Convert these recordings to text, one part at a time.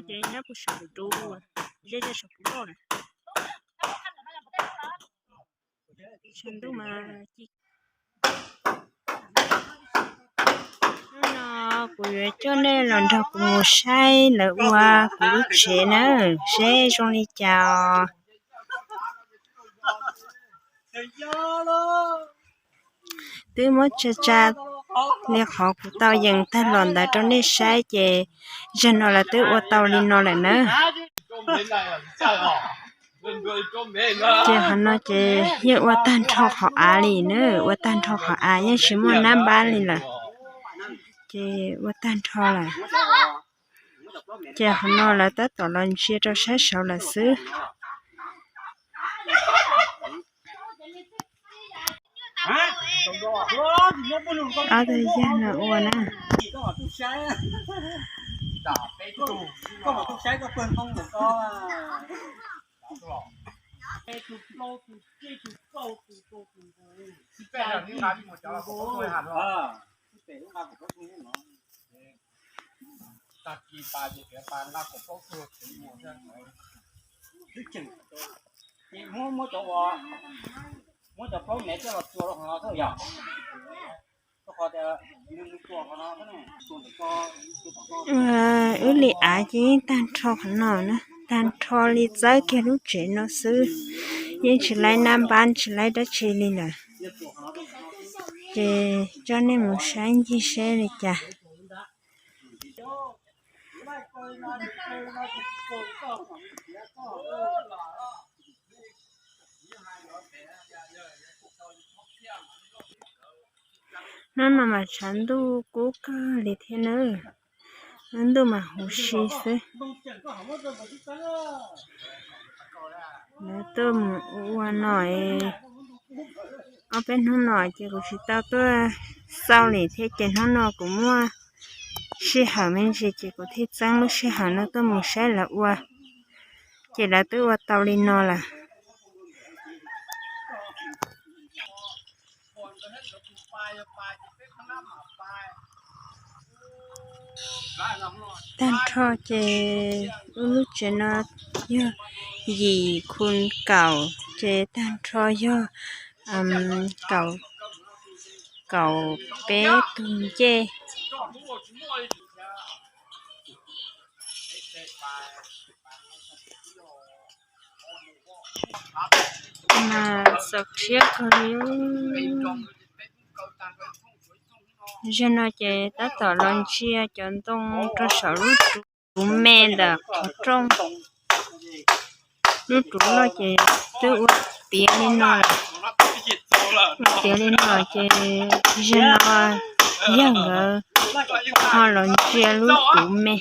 Ces nyob puag saum dub, zeb zeb saum dub loj na. Tshav ntuj mas ci. Hnub no kuv yuav coj nej los nrog kuv mus saib lawv ua kuv lub tsev na, seb zoo li cas os. Twb muab tsa tsa li qhov kuv tau yees tag los ntawd rau nej saib ces zaum no lawv twb ua tau li no lawm na. Ces qhov no ces yeej ua tag nrho qhov av li na, ua tag nrho qhov av yeej tsis muaj nab npab li lawm. Ces ua tag nrho lawm. Ces qhov no lawv tab tom los ntsia rau sab saud lawm xwb. Ob tug yawg no ua na. Wb li av ces yeej tag nrho qhov no na, tag nrho li txawb kiag lub tsev no xwb, yeej tsis laib nab npab tsis laib dab tsi li lawm. Ces coj nej mus saib ncig seb li cas. Hnub no mas tshav ntuj kub kawg li thiab na, lub ntuj mas huv si xwb. Lawv tuaj mus ua no, ob peb hnub no ces kuv tsis tau tuaj xauj li thiab ces hnub no kuv muaj sij hawm me ntsis ces kuv thiaj txeeb lub sij hawm no tuaj mus saib lawv ua. Ces lawv twb ua tau li no lawm. Tag nrho ces wb lub tsev no yog yim khu kaum, ces tag nrho yog kaum, kaum peb tug ncej. Mas txaus rhiab kawg li. Zaum no ces tab tom los ntsia cov ntoo rau saum lub ruv me ntawm qhov rooj. Lub ruv loj ces twb ua tiav li no lawm. Ua tiav li no ces zaum no yawg nkawd ho los ntsia lub ruv me.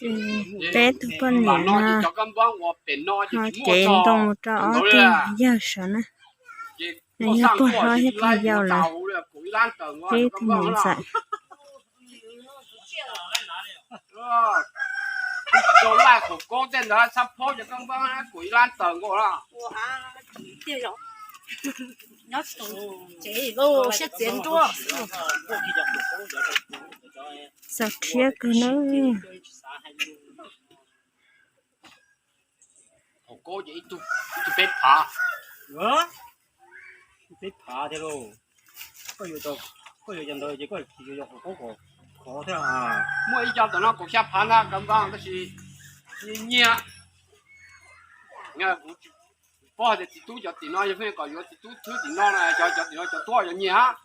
Ces peb tug poj niam no ho cev ntoo rau ob tug yawg saud na. Nws yog puag hlob thiab puag yau lawm, peb tug niam ntxawm. Txaus rhiab kawg nawb. Hauv koob ces ib tug peb phav, peb phav thiab lauj. Koj yuav cov ntawd ces koj yuav hauv koob kom khov thiab. Muaj ib co ntawm no kaum xya phav ntag, kav npab, tab sis nyiag, nyiag. Kuv tsis paub hais tias txiv tub cov tim no yog pheej kom yuav txiv tub thwb tim no na, cov, cov tim no cov tuaj cov nyiag hab.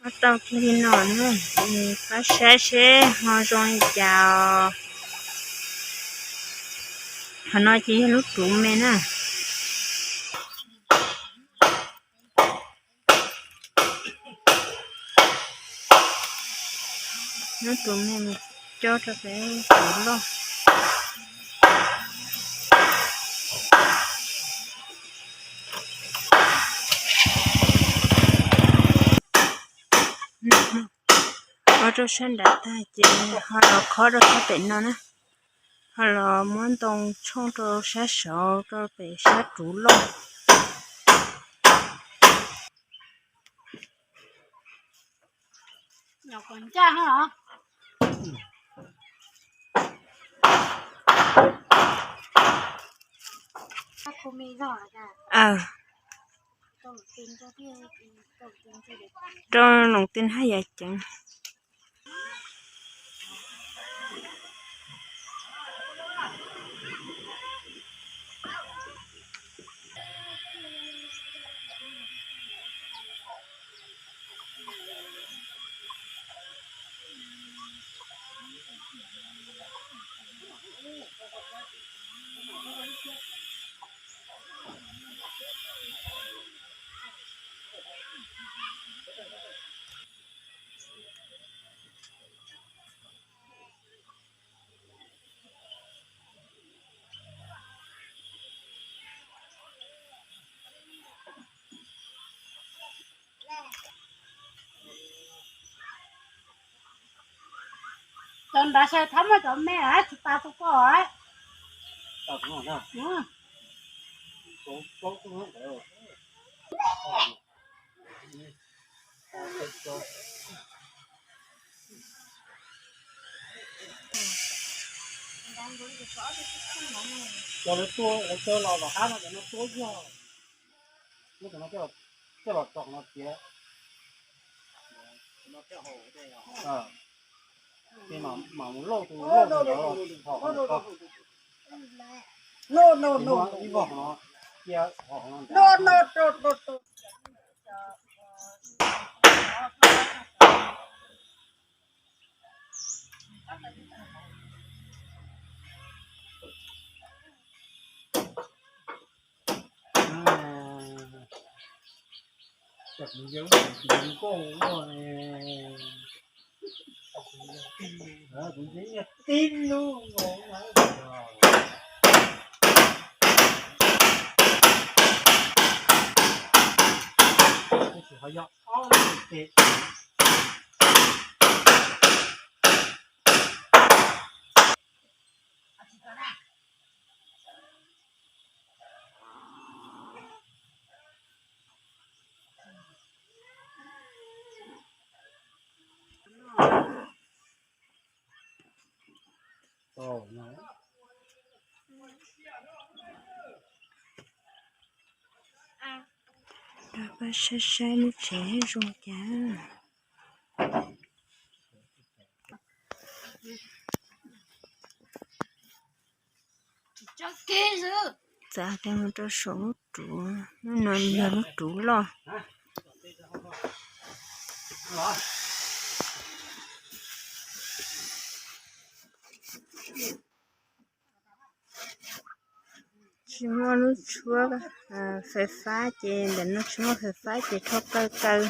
Ua tau kiag li no na, pab saib seb ho zoo li cas os. Qhov no ces yog lub ruv me na. Lub ruv me mus cob rau pem ruv loj. Ua rau sab nrad tag ces ho los khob rau sab pem no na. Ho los muab ntoo tshooj rau sab saud rau pem sab ruv loj. Rau loo tij haj yam ceev. Cov nrad sai thab muaj cov me tsis tas tus koj. Cov lawv tua, lawv tua los tom qab no cov no tua yog, cov no coj los tso no tiav. Ces mam mus lauj tus lauj tus ntawd los hom no, ib vog no, cia hom no ntawd. Tib lub ho yog ob lub ces Rau peb saib saib lub tsev zoo cas. Txav kiag mus rau saum lub ruv, lub no yog lub ruv loj. Tsis muaj lub tshuab fais fab ces ntawm no tsis muaj fais fab ces rho kaw kaw.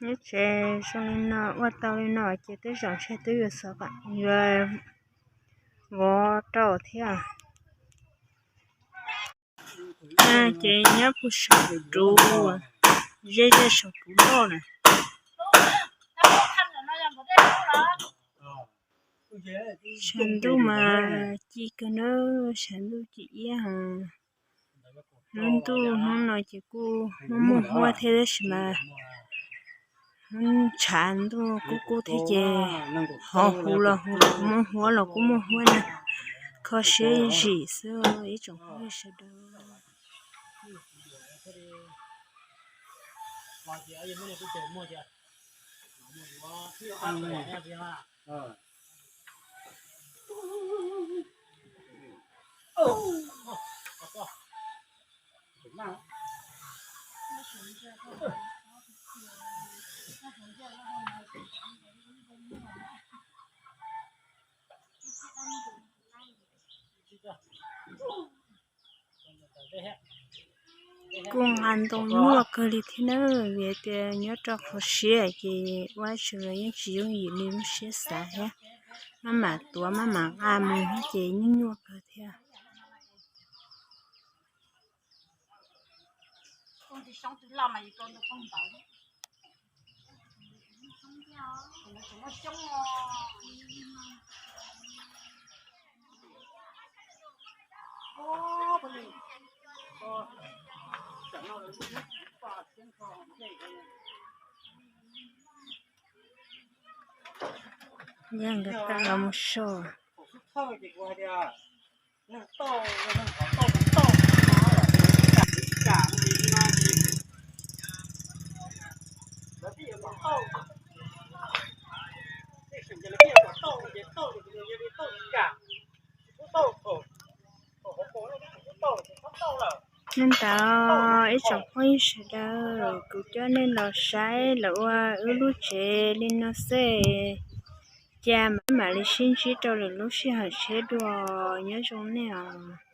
Lub tsev zoo li no ua tau li no ces twb zaum ntshe twb yuav xov, yuav vov rau thiab. Ces nyob puag saum ruv, ze ze saum puv loj na. Tshav ntuj mas ci kawg na, tshav ntuj ci iab heev. Hnub ntuj hnub no ces kuj muaj muaj huab thiab tab sis mas hnub tshav ntuj kub kub thiab ces ho hu los hu los kuj muaj huab los kuj muaj huab na. Kho siab zim xwb ib tsoom phooj ywg sawv daws. Kuj nqa ntoo nyuaj kawg li thiab na, vim tias nyob rau qhov siab ces ua tsis los yeej tsis yooj yim li lub siab xav thiab. Maj mam tuav maj mam nqa mus thiab ces nyuaj nyuaj kawg thiab. Yog nkawd tawm los mus so. Nyob ntawd ib tsoom phooj ywg sawv daws, kuv coj nej los saib lawv ua wb lub tsev li no xwb. Cas mam mam li sib ntsib rau lwm lub sij hawm tshiab dua, nyob zoo nej os.